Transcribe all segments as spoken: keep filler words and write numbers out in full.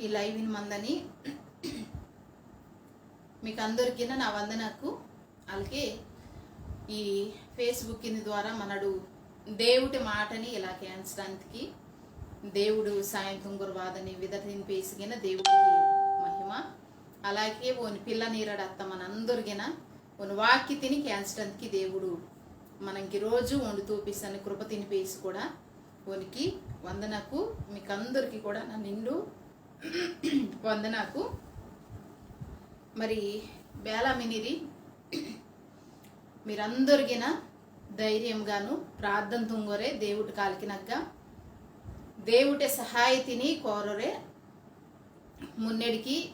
ఈ live in మందని మీకు అందరికీ నా వందనకు. అలాగే ఈ Facebook ఇన్ ద్వారా మనడు దేవుడి మాటని ఇలా కేంచడానికి దేవుడు సాయంత్రం గురువాదని విధతిని పేసిగిన దేవుడికి మహిమ. అలాగే ఓని పిల్ల నీరడత్త మనందరిగిన ఓని వాక్యతిని కేంచడానికి దేవుడు మనకి రోజు వండు తూపిస్తాను కృపతిని పేసి కూడా ఓనికి వందనకు. మీకు అందరికీ కూడా నా నిండు వందనకు. మరి బేలా మినిరి మీరందరిగిన ధైర్యంగాను ప్రార్థన తుంగొరే దేవుడి కాలికినగ్గ దేవుటే సహాయతిని కోరొరే మున్నెడికి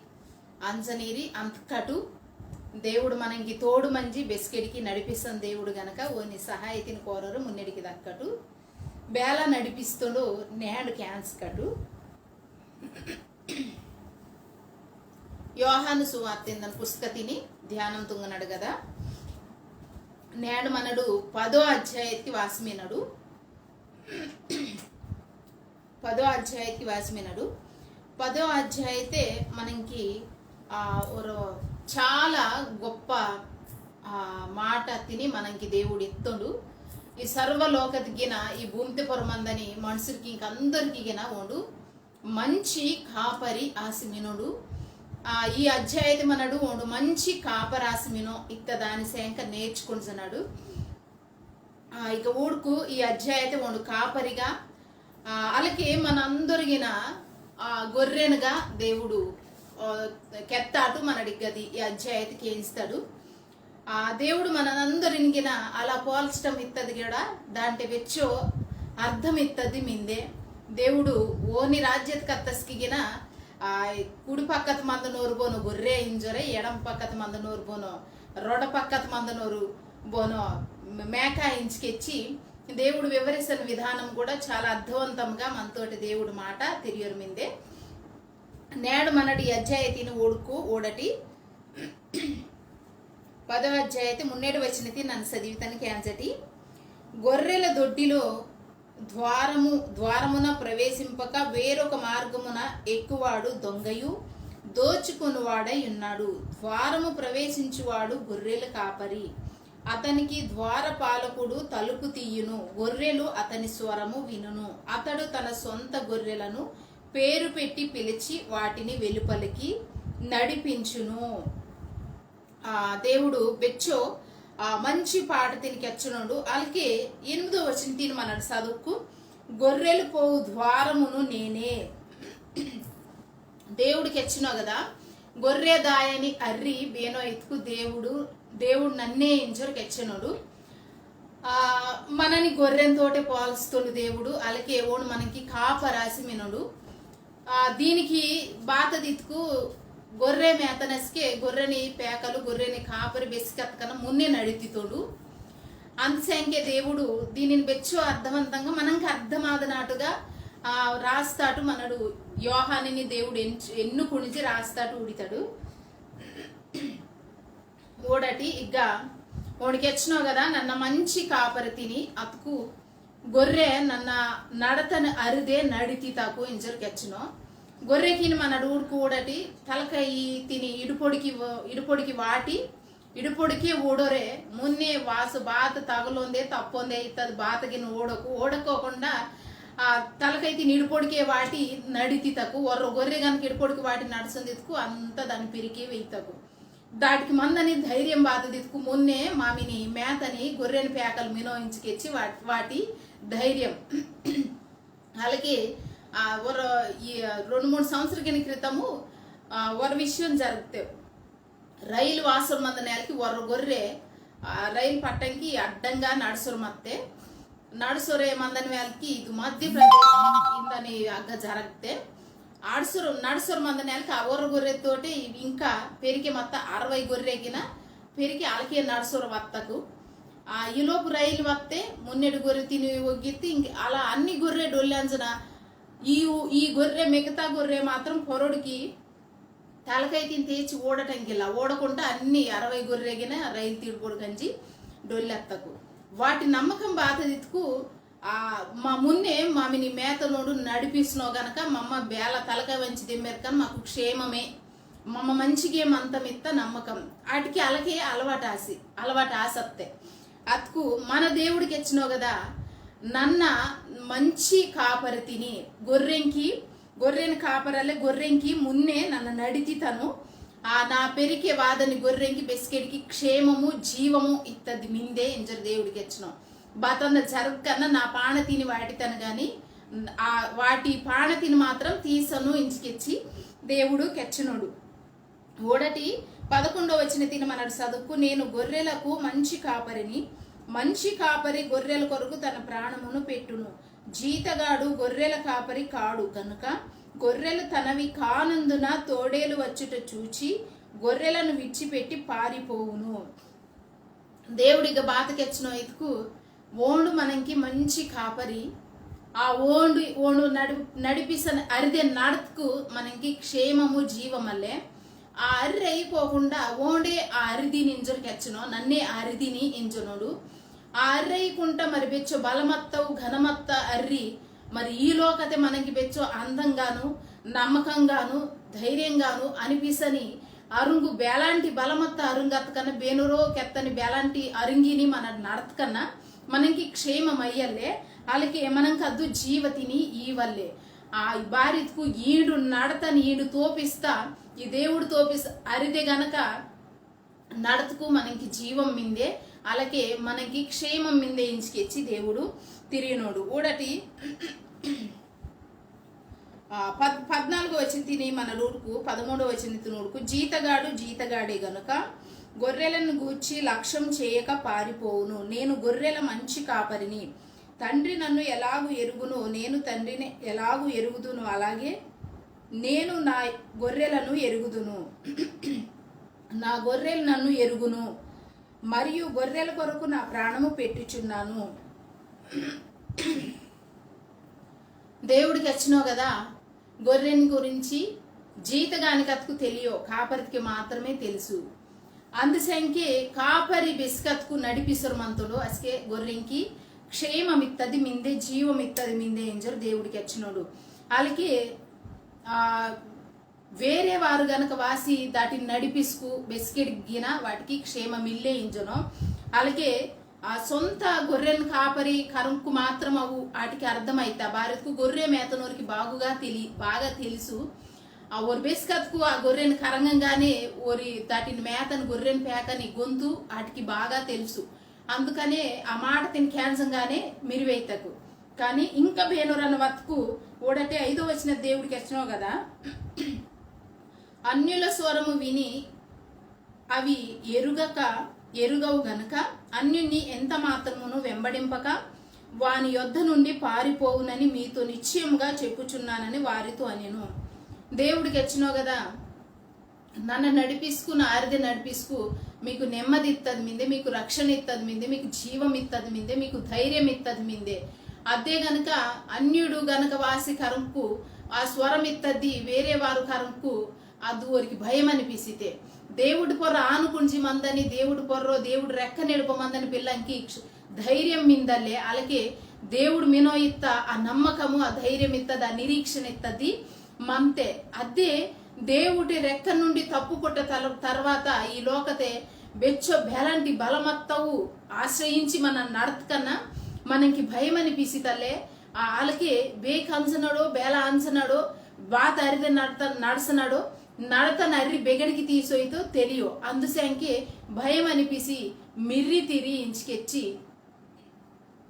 అంజనీరి అంతకటు దేవుడు మనకి తోడు మంజి బెస్కెడికి నడిపిస్తాను దేవుడు గనక ఓని సహాయతిని కోరొరు మున్నెడికి దక్కటు బేలా నడిపిస్తుండు నేడు క్యాన్స్ కటు. యోహాను సువార్త ఇందని పుస్తకతిని ధ్యానం తుంగనడు కదా. నేడు మనడు పదో అధ్యాయత్కి వాసమినడు. పదో అధ్యాయత్కి వాసమినడు. పదో అధ్యాయతే మనకి ఆ, ఒరో చాలా గొప్ప ఆ, మాట తిని మనకి దేవుడు ఎత్తుండు. ఈ సర్వలోకతిగిన ఈ భూమితే పొరమందని మనుషులకి ఇంకందరికీ గిన ఓండు మంచి కాపరి ఆసిమినుడు. ఆ, ఈ అధ్యాయతే మనడు ఓండు మంచి కాపరాసిమినో ఇత్త దాని సేంక నేర్చుకుంటున్నాడు. ఆ, ఇక ఊడుకు ఈ అధ్యాయతే ఓండు కాపరిగా, ఆ, అలాగే మనందరిగిన ఆ, గొర్రెనుగా దేవుడు ఆ, కెత్తాటు మనడిగ్గది ఈ అధ్యాయతే కేంచుతాడు. ఆ, దేవుడు మనందరినిగిన అలా పోల్చటం ఇత్తది కూడా దాంటే వెచ్చో అర్థం ఇత్తది మిందే. దేవుడు ఓని రాజ్యత కత్తస్కిగిన ఆ, కుడి పక్కత మందనోరు బోనో గొర్రె ఇంజొరే, ఎడం పక్కత మందనోరు బోనో, రొడ పక్కత మందనోరు బోనో మేక ఇంచుకెచ్చి దేవుడు వివరిస్తున్న విధానం కూడా చాలా అర్థవంతంగా మనతోటి దేవుడు మాట తిరియరు మిందే. నేడు మనడి అధ్యాయతిని ఓడుకు ఓడటి పదవ అధ్యాయతే మున్నేడు వచనతి నన్ను చదివితను కేంజటి. గొర్రెల దొడ్డిలో ద్వారము, ద్వారమున ప్రవేశింపక వేరొక మార్గమున ఎక్కువాడు దొంగయు దోచుకొనువాడై ఉన్నాడు. ద్వారము ప్రవేశించువాడు గొర్రెల కాపరి. అతనికి ద్వారపాలకుడు తలుపు తీయును, గొర్రెలు అతని స్వరము వినును. అతడు తన సొంత గొర్రెలను పేరు పెట్టి పిలిచి వాటిని వెలుపలికి నడిపించును. ఆ, దేవుడు బెచ్చో ఆ, మంచి పాట తిని కెచ్చనోడు. అలాగే ఎనిమిదో వచనం తిని మనడు చదువుకు, గొర్రెలు పోవు ద్వారమును నేనే. దేవుడు కెచ్చినో కదా, గొర్రె దాయని అర్రి బేనో ఎత్తుకు దేవుడు, దేవుడు నన్నే ఇంచరు కెచ్చనోడు. ఆ, మనని గొర్రెంతోటే పోల్స్తుండు దేవుడు. అలాగే ఓడు మనకి కాపరాసి మినోడు. ఆ, దీనికి బాతదిత్కు గొర్రె మేతనస్కే గొర్రెని పేకలు గొర్రెని కాపరి బెసికత్కన మున్నే నడితితోడు. అందుసేంకే దేవుడు దీనిని బెచ్చో అర్థవంతంగా మనకి అర్థమాదనాటుగా ఆ, రాస్తాటు మనడు. యోహానిని దేవుడు ఎన్-, ఎన్నుకునిచి రాస్తాటు ఉడితాడు. ఓడటి ఇగ్గ ఓడికెచ్చినో కదా, నన్న మంచి కాపరి తిని అతుకు గొర్రె నన్న నడతను అరుదే నడితి తాకు ఇంజర్ కెచ్చినో. గొర్రెకిని మనడు ఊడుకు ఓడటి తలకై తిని ఇడుపొడికి వ-, ఇడుపొడికి వాటి ఇడుపొడికే ఓడొరే. మున్నే వాసు బాత తగలొందే తప్పొందే ఇత్తది బాతగిన ఓడకు ఓడకోకుండా ఆ తలకై తిని ఇడుపొడికే వాటి నడితి తకు. ఒర్రో గొర్రె గనుక ఇడుపొడికి వాటి నడుసొందితుకు అంత దాని పిరికే వెయ్యతకు. దాటికి మందని ధైర్యం బాతదితుకు మున్నే మామిని మేతని గొర్రెని పేకలు మినోయించుకెచ్చి వా-, వాటి ధైర్యం. అలాగే ఆ, ఒర-, ఈ రెండు మూడు సంవత్సరాల క్రితము ఆ, ఒర విషయం జరిగితే రైలు వాసర మంద నేలకి ఒర్ర గొర్రె ఆ, రైలు పట్టంకి అడ్డంగా నడుసొరు మత్తే. నడుసొరే మందని వేలకి ఇది మధ్యప్రదేశ్ ఇందని అగ్గ జరగతే. ఆడుసొరు నడుసొరు మందని వేలకి ఆ ఒర్ర గొర్రెతోటి ఇవి ఇంకా పెరికే మత్త అరవై గొర్రెగిన పెరికే అలకే నడుసొరు వత్తకు. ఆ, ఈలోపు రైలు వత్తే మున్నెడు గొర్రె తిని ఒగ్గిత్తి. ఇంక అలా అన్ని గొర్రె డొల్లి అంజన ఈ, ఈ గొర్రె మిగతా గొర్రె మాత్రం పొరడికి తలకై తిని తేచి ఓడటంకిల్ల. ఓడకుండా అన్ని అరవై గొర్రెగిన రైలు తీడుపొడు కంచి డొల్లెత్తకు. వాటి నమ్మకం బాతదిత్తుకు ఆ, మా మున్నే మామిని మేతనోడు నడిపిస్తున్నో గనక మమ్మ బేల తలక వంచి దెమ్మేరకని మాకు క్షేమమే. మమ్మ మంచిగే మంతమిత్త నమ్మకం. ఆటికి అలకే అలవాటు ఆసి, అలవాటు ఆసత్తే. అతుకు మన దేవుడికి ఎచ్చినో కదా, నన్న మంచి కాపరితిని, గొర్రెంకి, గొర్రెని కాపరలే గొర్రెంకి మున్నే నన్న నడితితను. ఆ నా పెరికే వాదని గొర్రెంకి బెస్కెడికి క్షేమము జీవము ఇత్తది మిందే ఇంజర్ దేవుడికి ఎచ్చినో. బాతంద జరగకన్నా నా పాణతిని వాటితను గాని, ఆ వాటి పాణతిని మాత్రం తీసను ఇంచి కెచ్చి దేవుడు కెచ్చినోడు. ఓడటి పదకొండో వచనతిని మనడు చదువుకు, "నేను గొర్రెలకు మంచి కాపరిని, మంచి కాపరి గొర్రెల కొరకు తన ప్రాణమును పెట్టును. జీతగాడు గొర్రెల కాపరి కాడు గనుక, గొర్రెలు తనవి కానందున తోడేలు వచ్చుట చూచి గొర్రెలను విడిచిపెట్టి పారిపోవును." దేవుడిగా బాత కెచ్చినో ఇతుకు ఓండు మనంకి మంచి కాపరి. ఆ ఓండు, ఓండు నడి-, నడిపిసన అరిదే నడత్కు మనంకి క్షేమము జీవమల్లే. ఆ అర్రి అయిపోకుండా ఓండే ఆ అరిదిని ఇంజర్ కెచ్చినో, నన్నే ఆ అరిదిని ఇంజనోడు. ఆ అర్రి అయికుంట మరి బెచ్చో బలమత్తవు, ఘనమత్త అర్రి మరి ఈ లోకతే మనంకి బెచ్చో అందంగాను, నమ్మకంగాను, ధైర్యంగాను అనిపిసని అరుంగు బేలాంటి బలమత్త అరుంగత్ కన్నా బేనురో కెత్తని బేలాంటి అరుంగిని మన నడతకన్నా మనంకి క్షేమం అయ్యల్లే, అలాగే మనంకి అద్దు జీవతిని ఈవల్లే. ఆ బారిత్కు ఈడు నడతని ఈడు తోపిస్తా, ఈ దేవుడు తోపిస్ అరిదే గనక నడతకు మనంకి జీవం మిందే, అలాగే మనంకి క్షేమం మిందే ఇంచుకెచ్చి దేవుడు తిరిగినోడు. ఊడటి, ఆ, పద్-, పద్నాలుగో వచనం తిని మన నూడుకు, పదమూడో వచనం తిని నూడుకు, "జీతగాడు జీతగాడే గనుక గొర్రెలను గూర్చి లక్ష్యం చేయక పారిపోవును. నేను గొర్రెల మంచి కాపరిని. తండ్రి నన్ను ఎలాగు ఎరుగునో, నేను తండ్రిని ఎలాగు ఎరుగుదును, అలాగే నేను నా గొర్రెలను ఎరుగుదును." నా గొర్రెలు నన్ను ఎరుగును, మరియు గొర్రెల కొరకు నా ప్రాణము పెట్టుచున్నాను. దేవుడికి వచ్చినావు కదా, గొర్రెని గురించి జీతగాని కత్కు తెలియో, కాపరికి మాత్రమే తెలుసు. అందుసంకే కాపరి బిస్కత్కు నడిపిసరమంతుడు అసకే గొర్రెంకి క్షేమం ఇత్తది మిందే, జీవం ఇత్తది మిందే ఇంజరు దేవుడికి వచ్చినోడు. అలాగే, ఆ, వేరే వారు గనక వాసి దాటిని నడిపిస్కు బెస్కెడిగిన వాటికి క్షేమమిల్లే ఇంజను. అలాగే ఆ సొంత గొర్రెను కాపరి కరుంకు మాత్రం అవు వాటికి అర్థమైతా. బారత్కు గొర్రె మేతనోరికి బాగుగా తెలి-, బాగా తెలుసు. ఆ ఒరు బెస్కత్కు ఆ గొర్రెను కరంగంగానే ఒరి దాటిని మేతను గొర్రెను పేకని గొంతు వాటికి బాగా తెలుసు. అందుకనే ఆ మాట తిని కేంజంగానే మిరివైతకు. కానీ ఇంకా బేనోరన్న వత్కు ఓడటే ఐదో వచనం దేవుడికి వచ్చినావు కదా, "అన్యుల స్వరము విని అవి ఎరుగక, ఎరుగవు గనుక అన్యుణ్ణి ఎంత మాత్రమును వెంబడింపక వాని యొద్ద నుండి పారిపోవునని మీతో నిశ్చయముగా చెప్పుచున్నానని వారితో అనెను." దేవుడికి వచ్చినావు కదా, నన్న నడిపిస్కు, నా అరిదే నడిపిస్కు, మీకు నెమ్మది ఇత్తది మిందే, మీకు రక్షణ ఇత్తది మిందే, మీకు జీవం ఇత్తది మిందే, మీకు ధైర్యం ఇత్తది మిందే. అదే గనక అన్యుడు గనక వాసి కరంకు ఆ స్వరం ఇత్తది, వేరే వారు కరంకు అది ఓరికి భయం అనిపిసితే, దేవుడి పొర్ర ఆనుకుంజి మందని, దేవుడి పొర్రో, దేవుడి రెక్క నెడుప మందని పిల్లంకి క్ష-, ధైర్యం మిందల్లే, అలాగే దేవుడు మినో ఇత్త ఆ నమ్మకము, ఆ ధైర్యం ఇత్తది, ఆ నిరీక్షణ ఇత్తది మంతే. అదే దేవుడి రెక్క నుండి తప్పుకొట్ట తల-, తర్వాత ఈ లోకతే బెచ్చో బెలాంటి బలమత్తవు ఆశ్రయించి మన నడతకన్నా మనకి భయం అనిపిసితల్లే. ఆ అలాగే బేక్ అంచనాడో, బేల అంచనాడో, బాత అరిదే నడత-, నడసనాడో, నడతన అర్రి బెగడికి తీసోయితో తెలియో. అందుసంకే భయం అనిపిసి మిర్రి తిరి ఇంచుకెచ్చి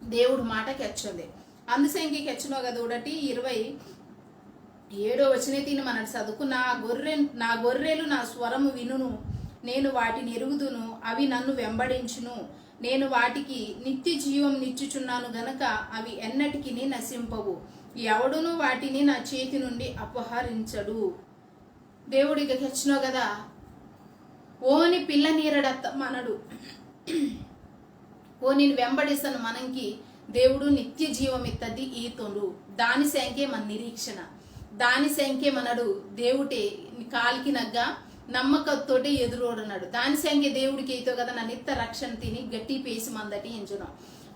దేవుడు మాట కెచ్చోంది. అందుసంకే కెచ్చనో కదా ఊడటి ఇరవై ఏడో వచనే తిని మనడు చదువుకు, "నా గొర్రె, నా గొర్రెలు నా స్వరము వినును, నేను వాటిని ఎరుగుదును, అవి నన్ను వెంబడించును. నేను వాటికి నిత్య జీవం నిచ్చుచున్నాను గనక అవి ఎన్నటికిని నశింపవు. ఎవడును వాటిని నా చేతి నుండి అపహరించడు." దేవుడికి కెచ్చినో కదా, ఓని పిల్ల నీరడత్త మనడు. ఓనిని వెంబడిసను మనంకి దేవుడు నిత్య జీవం ఇత్తది ఈతోండు. దాని సంకే మన నిరీక్షణ, దాని సంకే మనడు దేవుటే కాలికి నగ్గ నమ్మకత్తోటే ఎదురోడన్నాడు. దాని సంకే దేవుడికి ఏతో కదా నా నిత్య రక్షణ తిని గట్టి పేసి మందటి ఎంచును.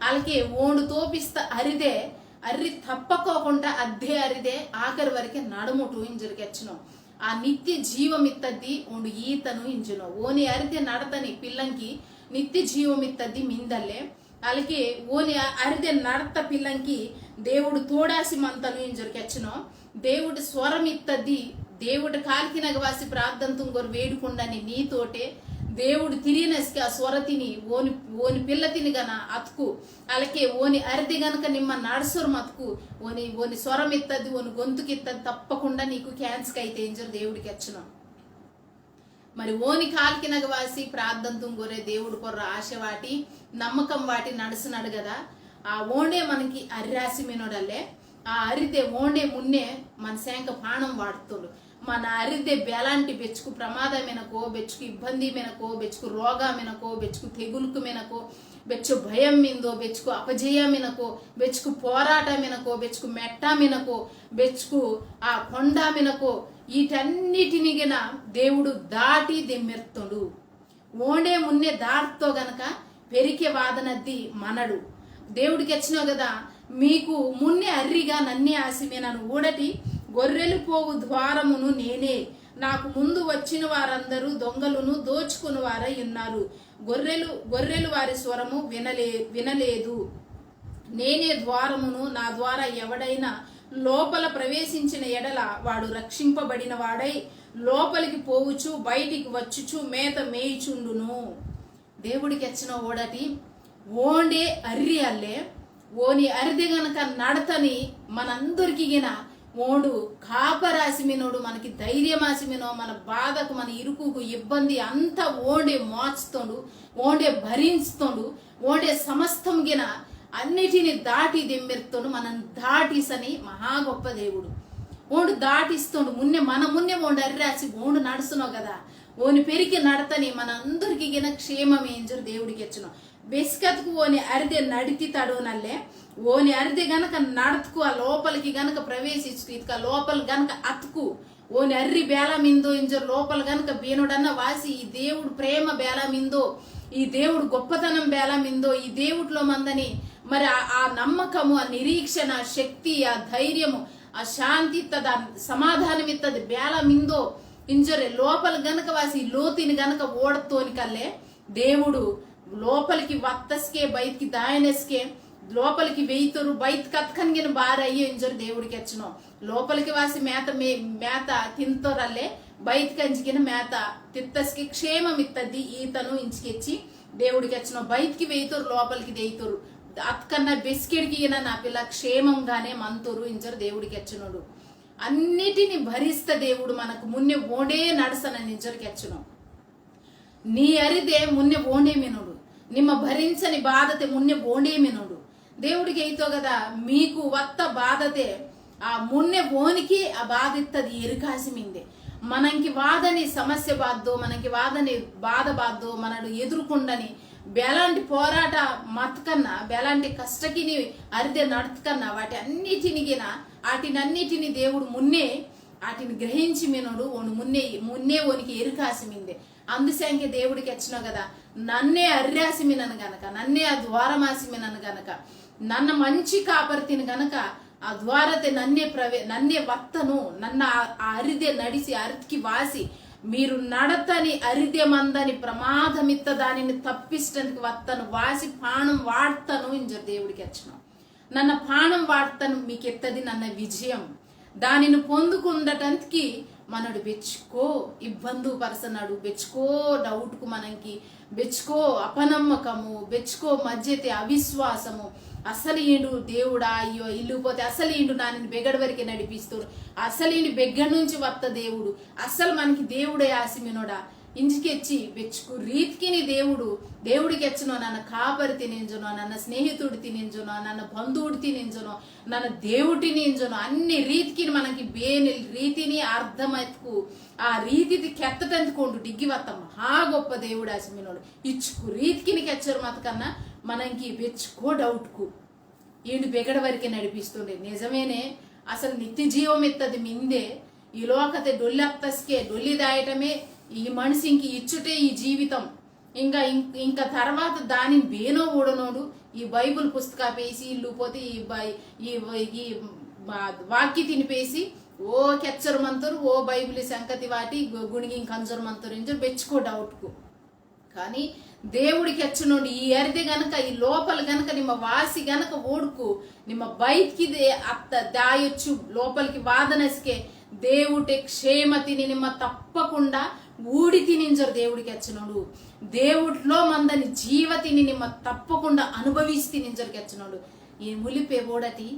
అలాగే ఓండు తోపిస్త అరిదే, అర్రి తప్పకోకుండా అద్దే అరిదే ఆఖరి వరకే నడముటు ఇంజరు కెచ్చినో. ఆ నిత్య జీవమిత్తద్ది ఓండు ఈతను ఇంజునో. ఓని అరిదే నడతని పిల్లంకి నిత్య జీవమిత్తద్ది మిందల్లే. అలాగే ఓని అరిదే నడత పిల్లంకి దేవుడు తోడాసి మంతను ఇంజరు కెచ్చినో. దేవుడు స్వరం ఇత్తది. దేవుడు కాల్కినగ వాసి ప్రార్థన తుంగొరు వేడుకుండని నీతోటే దేవుడు తిరిగినస్కి ఆ స్వరతిని ఓని ఓని పిల్లతిని గన అతుకు. అలాగే ఓని అరిది గనక నిమ్మ నడుసొరు మతుకు ఓని ఓని స్వరం ఇత్తది, ఓని గొంతుకి ఇత్తది, తప్పకుండా నీకు క్యాన్స్కి అయితే ఇంజరు దేవుడికి ఎచ్చును. మరి ఓని కాల్కినగ వాసి ప్రార్థన తుంగొరే దేవుడు పొర్ర ఆశ వాటి, నమ్మకం వాటి నడుస్తున్నాడు కదా. ఆ ఓండే మనకి అర్రాసి మినోడల్లే. ఆ అరిదే ఓండే మున్నే మన శాంక పాణం వాడుతుండు. మన అరిదే బెలాంటి బెచ్చుకు ప్రమాదమేనకో, బెచ్చుకు ఇబ్బంది మేనకో, బెచ్చుకు రోగమేనకో, బెచ్చుకు తెగులుకు మేనకో, బెచ్చు భయం మిందో, బెచ్చుకు అపజయమేనకో, బెచ్చుకు పోరాటమేనకో, బెచ్చుకు మెట్టమేనకో, బెచ్చుకు ఆ కొండమేనకో, వీటన్నిటినిగిన దేవుడు దాటి దెమ్మెర్తుండు. ఓండే మున్నే దాట్తో గనక పెరికే వాదనద్ది మనడు. దేవుడికి ఎచ్చినో కదా, మీకు మున్నే అర్రిగా నన్నే ఆసిమే నన్ను ఊడటి. గొర్రెలు పోవు ద్వారమును నేనే. నాకు ముందు వచ్చిన వారందరూ దొంగలును దోచుకుని వారై ఉన్నారు. గొర్రెలు గొర్రెలు వారి స్వరము వినలే వినలేదు. నేనే ద్వారమును, నా ద్వారా ఎవడైనా లోపల ప్రవేశించిన ఎడల వాడు రక్షింపబడిన వాడై లోపలికి పోవుచు బయటికి వచ్చుచు మేత మేయుచుండును. దేవుడికి ఎచ్చిన ఓడటి ఓండే అర్రి అల్లే. ఓని అరిది గనక నడతని మనందరికీ గిన ఓండు కాపరాసి మినోడు, మనకి ధైర్యమాసి మినో, మన బాధకు, మన ఇరుకుకు, ఇబ్బంది అంతా ఓండే మోచుతోండు, ఓండే భరించుతోండు, ఓండే సమస్తం గిన అన్నిటిని దాటి దెమ్మెర్తోండు. మనం దాటిసని మహా గొప్ప దేవుడు. ఓండు దాటిస్తోండు, మున్నే మన మున్నే ఓండు అర్రాసి ఓండు నడుసునో కదా. ఓని పెరికే నడతని మనందరికీ గిన క్షేమమే ఇంజరు దేవుడికి ఎచ్చును. బెస్కత్కు ఓని అరిదే నడితి తడోనల్లే. ఓని అరిదే గనక నడత్కు ఆ లోపలికి గనక ప్రవేశించుకు ఇతక లోపల గనక అత్కు ఓని అర్రి బేలా మిందో ఇంజరు లోపల గనక బీనోడన్న వాసి ఈ దేవుడు ప్రేమ బేలా మిందో, ఈ దేవుడు గొప్పతనం బేలా మిందో, ఈ దేవుడిలో మందని మరి ఆ ఆ నమ్మకము, ఆ నిరీక్షణ, ఆ శక్తి, ఆ ధైర్యము, ఆ శాంతి ఇత్తది, ఆ సమాధానం ఇత్తది బేలా మిందో ఇంజరే లోపల గనక వాసి లోతిని గనక ఓడతోని కల్లే దేవుడు లోపలికి వత్తస్కే బయటికి దాయనస్కే లోపలికి వెయితరు బయట కత్కనిగిన బారయ్యో ఇంజరు దేవుడికి ఎచ్చను. లోపలికి వాసి మేత మే మేత తింతోరల్లే బయట కంజిగిన మేత తిత్తస్కి క్షేమం ఇత్తద్ది ఈతను ఇంచుకెచ్చి దేవుడికి ఎచ్చను. బయటికి వెయితరు లోపలికి దేయితరు అత్కన్నా బెస్కెడికి ఈయన నా పిల్ల క్షేమంగానే మంతోరు ఇంజరు దేవుడికి ఎచ్చనుడు. అన్నిటిని భరిస్త దేవుడు మనకు మున్నే ఓండే నడసన ఇంజరు కెచ్చను. నీ అరిదే మున్నె ఓండే మినోడు, నిమ్మ భరించని బాధతే మున్నె ఓండే మినోడు. దేవుడికి అయితో కదా, మీకు వత్త బాధతే ఆ మున్నె ఓనికి ఆ బాధ ఇత్తది ఎరుకాసి మిందే. మనకి వాదని సమస్య బాధో, మనకి వాదని బాధ బాధో, మనడు ఎదుర్కొండని బెలాంటి పోరాట మత్కన్నా, బెలాంటి కష్టకిని అరిదే నడతకన్నా, వాటి అన్నిటినిగిన, వాటినన్నిటిని దేవుడు మున్నే వాటిని గ్రహించి మినోడు, ఓను మున్నే మున్నే ఓనికి ఎరుకాసి మిందే. అందుసేంకే దేవుడికి ఎచ్చినో కదా, నన్నే అర్రాసి మినను గనక, నన్నే ఆ ద్వారమాసి మినను గనక, నన్న మంచి కాపర్తిని గనక, ఆ ద్వారతే నన్నే ప్రవే నన్నే వత్తను, నన్న ఆ- ఆ అరిదే నడిసి అరితికి వాసి, మీరు నడతని అరిదే మందని ప్రమాదమిత్త దానిని తప్పిస్టందుకు వత్తను, వాసి పాణం వాడతను ఇంజరు దేవుడికి ఎచ్చినో. నన్న పాణం వాడతను మీకు ఎత్తది నన్న విజయం. దానిని పొందుకుండటంతకి మనడు బెచ్చుకో ఇబ్బందు పరసనడు, బెచ్చుకో డౌట్కు మనంకి, బెచ్చుకో అపనమ్మకము, బెచ్చుకో మధ్యతే అవిశ్వాసము. అసలు ఈండు దేవుడా, అయ్యో ఇల్లు పోతే అసలు ఈండు నానిని బెగడ వరకే నడిపిస్తోడు, అసలు ఈండు బెగ్గ నుంచి వత్త దేవుడు, అసలు మనకి దేవుడే ఆసిమినోడా. ఇంజికెచ్చి బెచ్చుకు రీతికిని దేవుడు, దేవుడికి ఎచ్చనో నన్న కాపరి తినింజనో, నన్న స్నేహితుడు తినింజనో, నన్న బంధువుడు తినింజనో, నన్న దేవుడిని ఇంజనో, అన్ని రీతికిని మనకి బేని రీతిని అర్థమతుకు ఆ రీతి కెత్తటందుకోండు డిగ్గి వత్త మహా గొప్ప దేవుడు ఆసిమినోడు. ఇచ్చుకు రీతికిని కెచ్చరు మతకన్నా మనకి బెచ్చుకో డౌట్కు ఈండు బెగడ వరకే నడిపిస్తుండే. నిజమేనే, అసలు నిత్య జీవం ఎత్తది మిందే. ఈ లోకతే డొల్లి అత్తస్కే డొల్లి దాయటమే ఈ మనిషింకి ఇచ్చుటే ఈ జీవితం. ఇంకా ఇం- ఇంకా తర్వాత దాని బేనో ఊడనోడు, ఈ బైబిల్ పుస్తక పేసి ఇల్లు పోతే ఈ బై ఈ ఈ మా వాక్య తిని పేసి ఓ కెచ్చర్ మంతరు, ఓ బైబిల్ సంగతి వాటి గు- గుణిగిం కంజర్ మంతరు ఇంజర్ బెచ్చుకో డౌట్కు. కానీ దేవుడు కెచ్చనోడు ఈ అరిదే గనక, ఈ లోపల గనక నిమ్మ వాసి గనక ఓడుకు నిమ్మ బయటికి దే- అత్త దాయొచ్చు, లోపలికి వాదనసికే దేవుటే క్షేమతిని నిమ్మ తప్పకుండా ఊడి తినింజరు దేవుడు కెచ్చనోడు. దేవుడిలో మందని జీవతిని నిమ్మ తప్పకుండా అనుభవిస్తినింజరు కెచ్చనోడు. ఈ ములిపే ఓడటి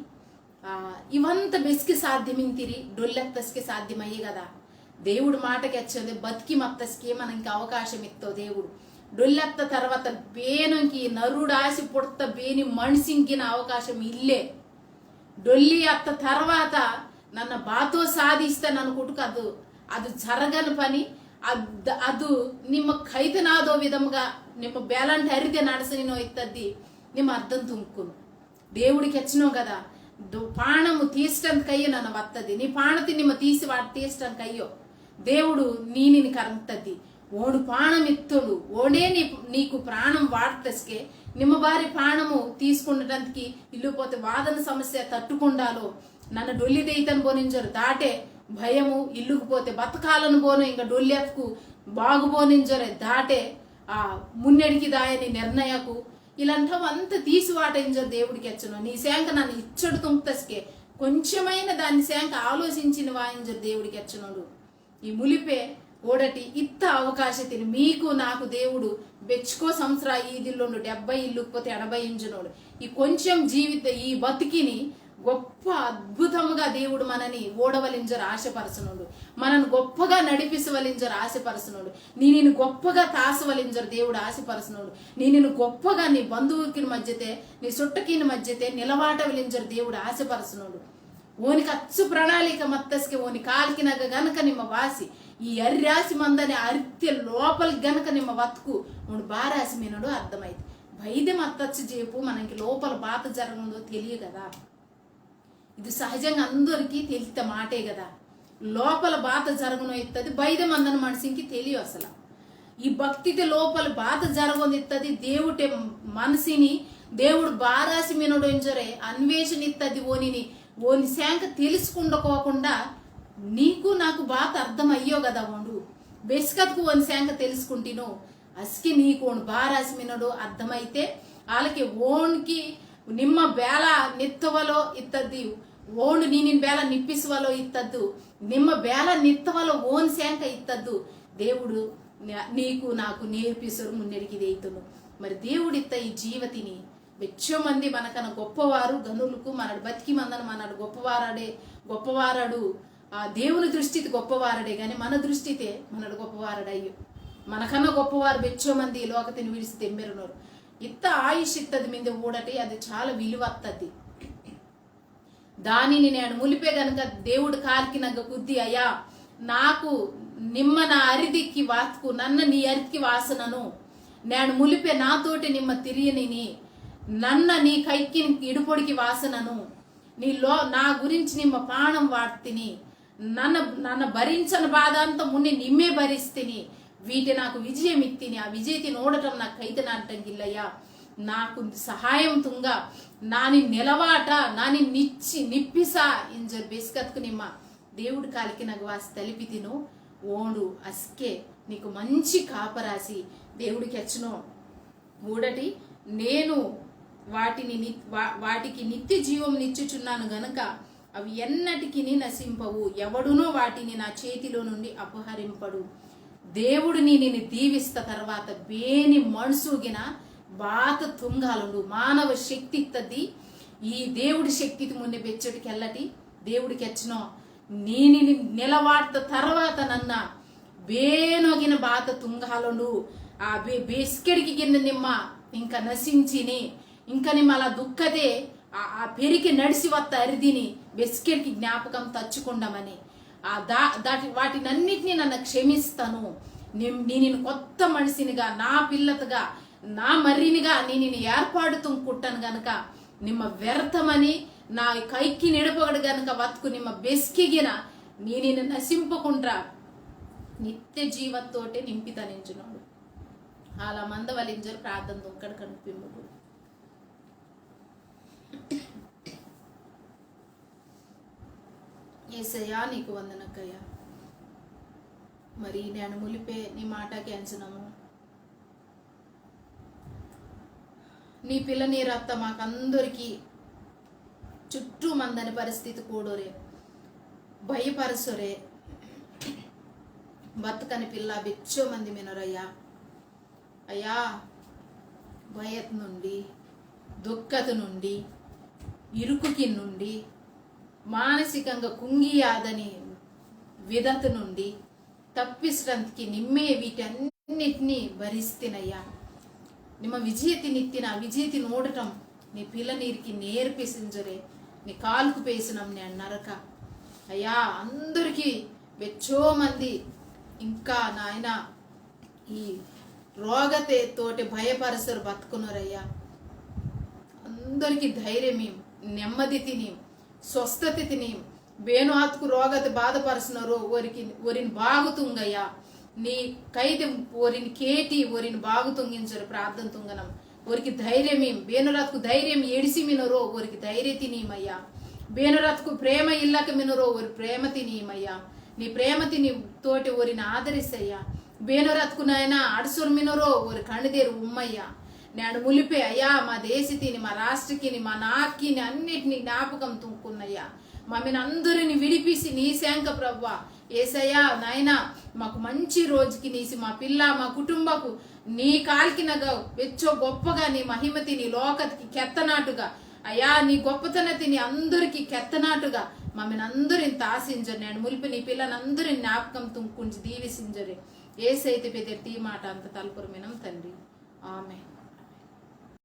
ఆ, ఇవంత బెస్కి సాధ్యమింతిరి, డొల్లెత్తస్కి సాధ్యమయ్యే కదా. దేవుడు మాట కెచ్చదే బతికి మత్తస్కే మనకి అవకాశం ఇత్తో దేవుడు. డొల్లెత్త తర్వాత బేనంకి నరుడాసి పుడత బేని మనిషింకిన అవకాశం ఇల్లే. డొల్లి అత్త తర్వాత నన్న బాతో సాధిస్తా నన్ను కొట్టుకు అది, అది జరగని పని. అద్- అది నిమ్మ కైతనాదో విధముగా నిమ్మ బేలంటి అరిదే నడసనినో ఇత్తద్ది నిమ్మ అర్థం తుంకును. దేవుడు కెచ్చనో కదా, దు- పాణము తీసటం కయ్యో నన్న వత్తది, నీ పాణతి నిమ్మ తీసి వాటి తీసటం కయ్యో. దేవుడు నీనిని కరంతది. ఓడు పాణం ఇత్తోడు, ఓడే నీ నీకు ప్రాణం వాడతస్కే. నిమ్మ బారి పాణము తీసుకుండటానికి ఇల్లు పోతే వాదన సమస్య తట్టుకుండాలో. నన్న డొల్లి దెయితన్ బోనింజరు దాటే భయము, ఇల్లుకు పోతే బతకాలను బోను ఇంకా డొల్లి అతుకు బాగుబోనింజరే దాటే ఆ మున్నెడికి దాయని నిర్ణయకు. ఇలాంటవంతా తీసి వాటంజరు దేవుడు కెచ్చనో. నీ శాంక నన్ను ఇచ్చడు తుంక్తస్కే, కొంచెమైన దాని శాంక ఆలోచించిన వాయింజరు దేవుడు కెచ్చనోడు. ఈ ములిపే ఓడటి ఇత్త అవకాశతిని మీకు నాకు దేవుడు బెచ్చుకో సంవత్సర ఈదిల్లోండు డెబ్బై ఇల్లుకపోతే ఎనభై ఇంజనోడు. ఈ కొంచెం జీవిత ఈ బతికిని గొప్ప అద్భుతముగా దేవుడు మనని ఓడవలింజరు ఆశపరచనోడు, మనను గొప్పగా నడిపిసవలింజరు ఆశపరచనోడు, నీ నేను గొప్పగా తాసవలింజరు దేవుడు ఆశపరచనోడు, నీ నేను గొప్పగా నీ బంధువుకిన మధ్యతే నీ చుట్టకిన మధ్యతే నిలవాటవలింజరు దేవుడు ఆశపరచనోడు. ఓనికి అచ్చు ప్రణాళిక మత్తస్కే ఓని కాల్కినగ గనక నిమ్మ వాసి ఈ అర్రాసి మందని అరిత్య లోపల గనక నిమ్మ వత్తుకు ఓడు బారాసి మీనడు అర్థమైతే బయట మత్తచ్చు చేపు మనకి లోపల బాత జరగందో తెలియ కదా. ఇది సహజంగా అందరికీ తెలిత మాటే కదా. లోపల బాత జరగను ఇత్తది బయట మందన మనిషికి తెలియ అసలు. ఈ భక్తితే లోపల బాత జరగను ఇత్తది దేవుటే మనసుని దేవుడు బారాసి మినడు ఎంజరే అన్వేషణ ఇత్తది ఓనిని ఓని శాంక తెలుసుకుండకోకుండా నీకు నాకు బాత అర్థం అయ్యో కదా ఓండు. బెస్కత్కు ఓని శాంక తెలుసుకుంటినో అస్కి నీకు ఓండు బారాసి మినడు అర్థమైతే ఆలకే ఓన్కి నిమ్మ బేల నిత్తవలో ఇత్తద్ది ఓండు నీనిన్ బేల నిప్పిసువలో ఇత్తద్దు నిమ్మ బేల నిత్తవలో ఓన్ శాంక ఇత్తద్దు దేవుడు న- నీకు నాకు నేర్పిసరు మున్నెడికి దేయితును. మరి దేవుడిత్త ఈ జీవతిని బెచ్చో మంది మనకన గొప్పవారు గనులకు మనడు బతికి మందన మనడు గొప్పవారడే గొప్పవారడు. ఆ దేవుని దృష్టితే గొప్పవారడే గాని మన దృష్టితే మనడు గొప్పవారడయ్యో. మనకన్నా గొప్పవారు బెచ్చో మంది ఈ లోకతిని విడిసి తెమ్మెరునోరు. ఇత్త ఆయుష్ ఇత్తది మింద ఊడటి అది చాలా విలువత్తది. దానిని నేను ములిపే గనుక దేవుడు కాల్కినగ్గ కుద్ది అయ్యా నాకు నిమ్మ నా అరిదికి వాత్కు నన్న నీ అరిదికి వాసనను. నేను ములిపే నాతోటి నిమ్మ తిరియనిని నన్న నీ కైకిని ఇడుపొడికి వాసనను. నీ లో నా గురించి నిమ్మ పాణం వాడ్తిని. నన్న నన్న భరించని బాధ అంతా మున్నే నిమ్మే భరిస్తిని. వీటి నాకు విజయం ఇత్తిని ఆ విజయతి నోడటం నాకు కైతనాటంగిల్లయ్యా. నాకు సహాయం తుంగ నాని నిలవాట నాని నిచ్చి నిప్పిసా ఇంజర్ బెస్కత్కు నిమ్మ దేవుడు కాలికి నాకు వాసి తలిపితిను. ఓండు అస్కే నీకు మంచి కాపరాసి దేవుడికి ఎచ్చను. మూడటి, నేను వాటిని ని- వా- వాటికి నిత్య జీవం నిచ్చుచున్నాను గనుక అవి ఎన్నటికిని నశింపవు. ఎవడునూ వాటిని నా చేతిలో నుండి అపహరింపడు. దేవుడు నీ నిన్ను దీవిస్త తర్వాత బేని మనసుగిన బాత తుంగాలుండు. మానవ శక్తి ఇత్తది. ఈ దేవుడి శక్తి మున్నే బెచ్చటికి వెళ్ళటి దేవుడికి ఎచ్చనో. నీనిని నిలవాట్త తర్వాత నన్న బేనోగిన బాత తుంగాలుండు. ఆ బే బేస్కెడికి గిన్న నిమ్మ ఇంకా నశించిని. ఇంకా నిమ్మ అలా దుఃఖదే ఆ ఆ పెరికె నడిసి వత్త అరిదిని బెస్కెడికి జ్ఞాపకం తచ్చుకుండమని. ఆ దా దాటి వాటినన్నిటినీ నన్న క్షమిస్తాను. నిమ్- నీ నేను కొత్త మనిషినిగా నా పిల్లతగా నా మర్రినిగా నీ నేను ఏర్పాటు తుంకుట్టాను గనక నిమ్మ వ్యర్థమని నా కైకి నిడపగడు గనక వత్తుకు నిమ్మ బెస్కెగిన నీ నేను నశింపకుండా నిత్య జీవత్తోటే నింపితనించున్నాడు. అలా మందవలింజరు ప్రార్థన తుంకడు కనిపింపడు. ఏసయ్యా, నీకు వందనక్కయ్యా. మరి నేను ములిపే నీ మాటకి అంచనము. నీ పిల్ల నీ రక్త మాకందరికీ చుట్టూ మందని పరిస్థితి కూడోరే, భయపరసోరే, బతకని పిల్ల బెచ్చో మంది మినోరయ్యా. అయ్యా, భయత నుండి, దుఃఖత నుండి, ఇరుకుకి నుండి, మానసికంగా కుంగియాదని విధత నుండి తప్పిసడానికి నిమ్మే వీటన్నిటినీ భరిస్తినయ్యా. నిమ్మ విజయతినిత్తిన ఆ విజయతిని ఓడటం నీ పిల్లనీరికి నేర్పిసింజరే, నీ కాలుకు పేసినం నే నరక. అయ్యా, అందరికీ బెచ్చో మంది ఇంకా నాయన ఈ రోగతే తోటి భయపరసరు బతుకున్నారయ్యా. అందరికీ ధైర్యం ఇమ్, నెమ్మది తిని, స్వస్థత తిని, బేను ఆత్కు రోగతే బాధపరచినారో ఓరికి, ఓరిని బాగుతుంగయ్యా. నీ కైతే ఓరిని కేటి ఓరిని బాగుతుంగించరు ప్రార్థన తుంగనం. ఓరికి ధైర్యం ఇమ్, బేను రాత్కు ధైర్యం ఎడిసి మినరో ఓరికి ధైర్య తినిమయ్యా. బేను రాత్కు ప్రేమ ఇల్లక మినరో ఓరి ప్రేమ తినిమయ్యా. నీ ప్రేమ తిని తోటి ఓరిని ఆదరిసయ్యా. బేను రాత్కు నాయన అడుసురు మినరో ఓరి కణిదేరు ఉమ్మయ్యా. నేను ములిపే అయ్యా, మా దేశ తిని, మా రాష్ట్ర కిని, మా నాకిని అన్నిటిని జ్ఞాపకం తుంకున్నయ్యా. మమ్మల్ని అందరిని విడిపిసి నీ శాంక ప్రభువా. ఏసయ్యా నాయన, మాకు మంచి రోజుకి నీసి మా పిల్ల మా కుటుంబకు నీ కాల్కినగా వెచ్చో గొప్పగా నీ మహిమతి నీ లోకతికి కెత్తనాటుగా అయ్యా, నీ గొప్పతనతిని అందరికీ కెత్తనాటుగా మమ్మల్ని అందరిని తాసించరు. నేను ములిపి నీ పిల్లనందరిని జ్ఞాపకం తుంకుంచి దీవిసించరు. ఏసైతే పెదెర్తి ఈ మాట అంత తలపురమినం తండ్రి. ఆమె.